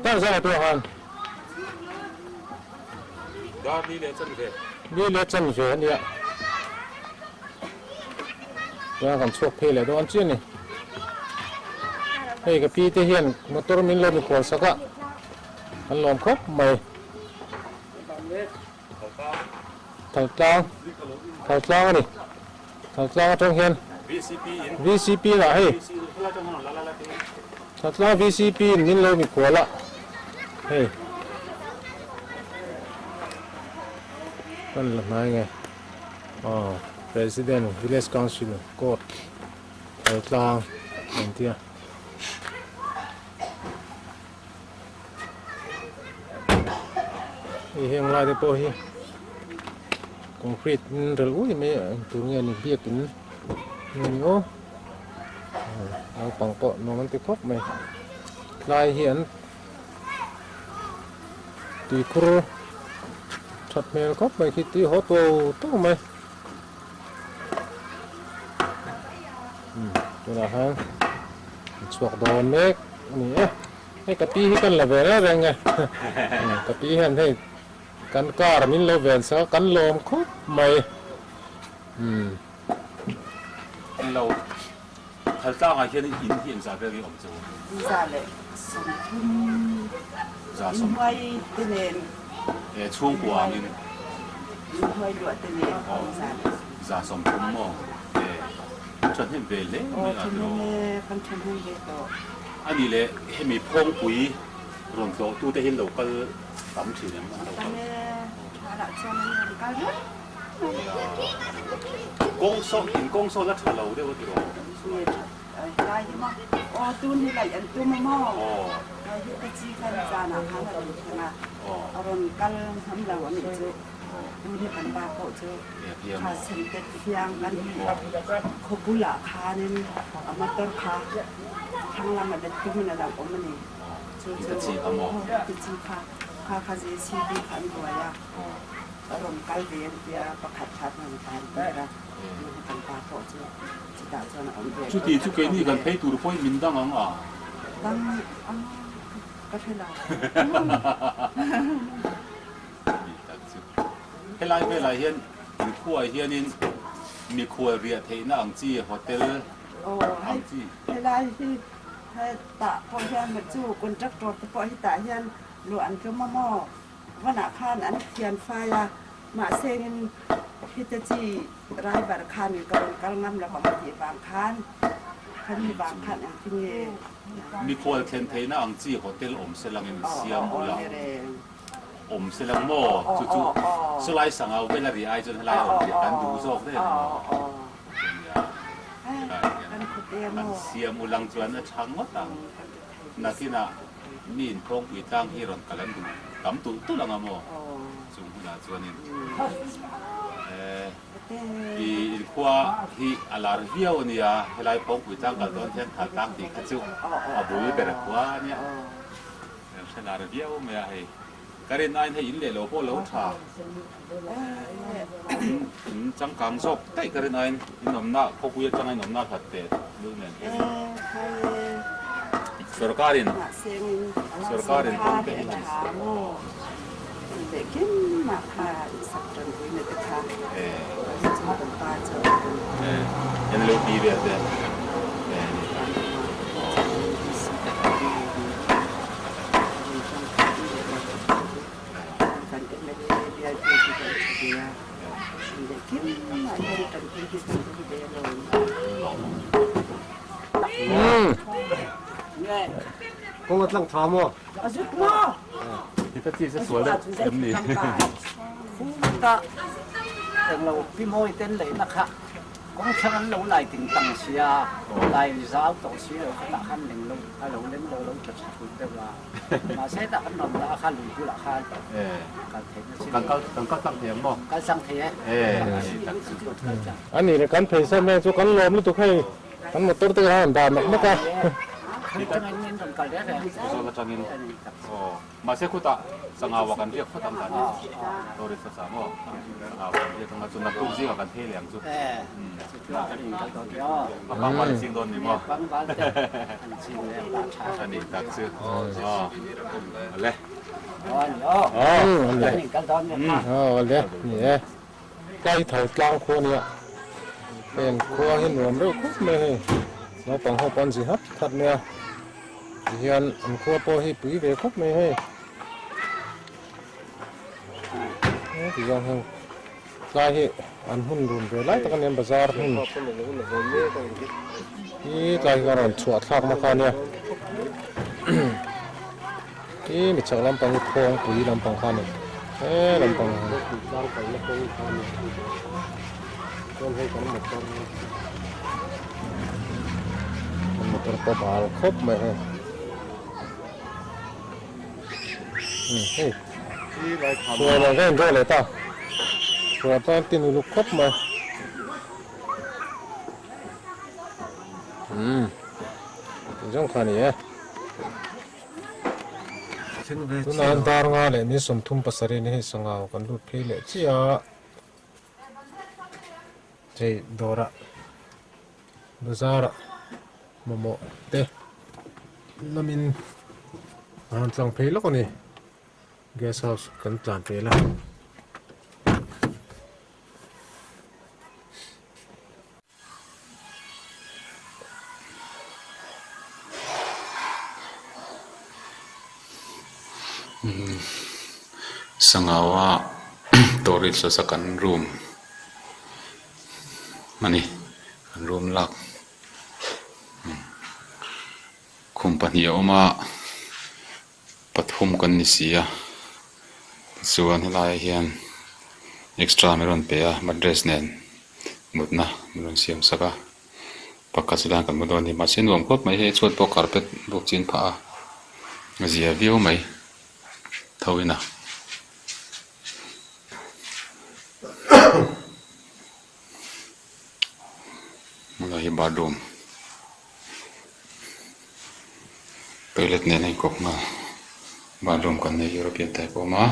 Dar zan a tuah khan. Dar ni leh chanve. Ni leh chanve a nia. Chuan kan chhuak phei leh dawn chiah a ni. Hei ka pi te hian motor min lo mikhual sak a, an lawm khawp mai. Thaltlang Thaltlang a ni. Thaltlang atang hian VCP lah hei Thaltlang VCP in min lo mikhual a hei kan la hnai nge aw President Village Council Court Thaltlang an tia. Hei heng lai te pawh hi concrete in rel ui mai a eng tur nge ni biakin nge ni aw naupang pawh nuam an ti khawp mai tlai hi an tuikhur that hmel khawp mai khi tui haw to to mai tunah hian an chhuak dawn mek a ni e. Hei ka pi hi kan la ve reng reng e. Ka pi hian hei kan car min lo ven sak a, kan lawm khawp mai. Umm. Englo Thaltlangah hian in hi engzah vel nge awm chu? 130 Za in sawm hnuai te nen. E chhungkua angin. In hnuai luah te nen 130. 130 maw? E thahnem ve hle mai a tiraw? Aw thahnem e, kan thahnem ve tawh. A nih leh hemi phawngpui rawn tlawhtute hi lo kal tam thin em? An lo kal. Tam e, thalah chuan an rawn kal reng mai. Kawng saw, in kawng saw la tha lo deuh a tiraw? Nge tha, helai hi maw? Aw tun hi laih an tum a maw? Hei hi ka chi khan zanah khan a rawn thleng a, a rawn kal hnam lo a nih chu. Tun hi kan pa pawh chu kha sentet thiang kan khaw bulah khanin a motor kha thlang lama let tumin a lo awm a ni. Chu chu ti chi kha kha kha JCB kha an buai a, a rawn kal ve an tia pakhat kha an rawn tan tir a, tun hi kan pa pawh chu chutah chuan a awm ve. Chuti chu keini kan phei tur pawhin min dang ang a? Dang ang ka hre lo. Helai velah hian mikhuaah hianin mikhual riah theihna ang chi hotel ang chi. Helai hi hetah pawh hian chu contractor te pawh hetah hian luah an tum a maw? Vanah khan an thian fai a, mahse in heta chi driver khanin ka rawn kal ngam lo ang tih vang khan khami vang khan engtin nge. Mikhual thlen theihna ang chi hotel awm se langin siam ula. Awm se lang maw? Chu chu sawlai sangau vel a ri ai chuan helai awm riah kan duh zawk daih ang maw? Chunia helai hian an siam u lang chuan a tha ngawt ang. Nakinah mi inkhawngpui tlang hi rawn kal an duh tam tulh tulh ang a maw? Chung hunah chuanin i inkhua hi a lar viau a nia, helai phawngpui tlang kal dawn hian thal tlang tih kha chu a bul ber khua a nia. Kan hre lar viau mai a hei. Ka rin aiin hei in leh lo pawh lo tha. In changkang zawk daih ka rin aiin in awmna khawpui atanga in awmna hlat teh lul nen hian sorkarin sorkarin kawng te hi NLP vel te. Kawng a tlang tha maw? Hi ta chi se sual deuh em ni? Khuta englo pi mawi ten leihna kha kawng thlang an lo lai ting tang sia, lai zau tawh si lo kha tah khan leng lo a lo leng lo lo tha tha thut deuh a. Mahse tah kan rawn dah a kha lui bulah khan kal theihna chi Kan kal kan kal tlang thei ang maw? Kal tlang thei e. A nih le kan phei san mek chu kan lawm lutuk hei kan motor te kha han dah nawk nawk a. Atangin in rawn kal reng reng. Aizawl atangin. Aw. Mahse khutah Sangau ah kan riak phawt ang tani. Tourist hmasa maw? Sangau kan riak anga chu naktuk zingah kan phei leh ang chu. A pangpar i ching dawn ni maw? A nih tak chu. Aw. Awle. Aw awle. Ni e. Tlai tho tlang khua nia. Heng khua hi nuam reuh khawp mai hei. Naupang ho pawh an zi hat hat mai a. Tihian an khua pawh hi pui ve khawp mai hei. Tizawng heng tlai hi an hmun run ve lai tak a nia bazar hmun hi tlai hi a rawn chhuah thlak na kha a nia. Hi mi chak lampang hi phawngpui lampang kha a ni he lampang motor pawh bal khawp mai hei hei chhuah lo vel deuh leh ta chhuah tan tin uluk khawp mai umm tih zawng kha a ni e. Tunah hian dar nga leh ni 37 ni hei sangau kan lut phei leh chiah a hei dawrah bazarah mamawh te lamin a han tlang phei lawk a ni guest house kan tlan tel a. Sangawa tourist hmasa kan room a ni kan room lak khum pahnih a awm a pathum kan ni si a tichuan helaiah hian extra min rawn pe a mattress nen. Mutna min rawn siam sak a, pakhat chu dan kan mu dawn a ni. Mahse nuam khawp mai hei chhuat pawh carpet bawk chin phah a, a zia viau mai tho in a. Helai hi bathroom toilet nen a inkawp nghal bathroom kan nei European type a awm a.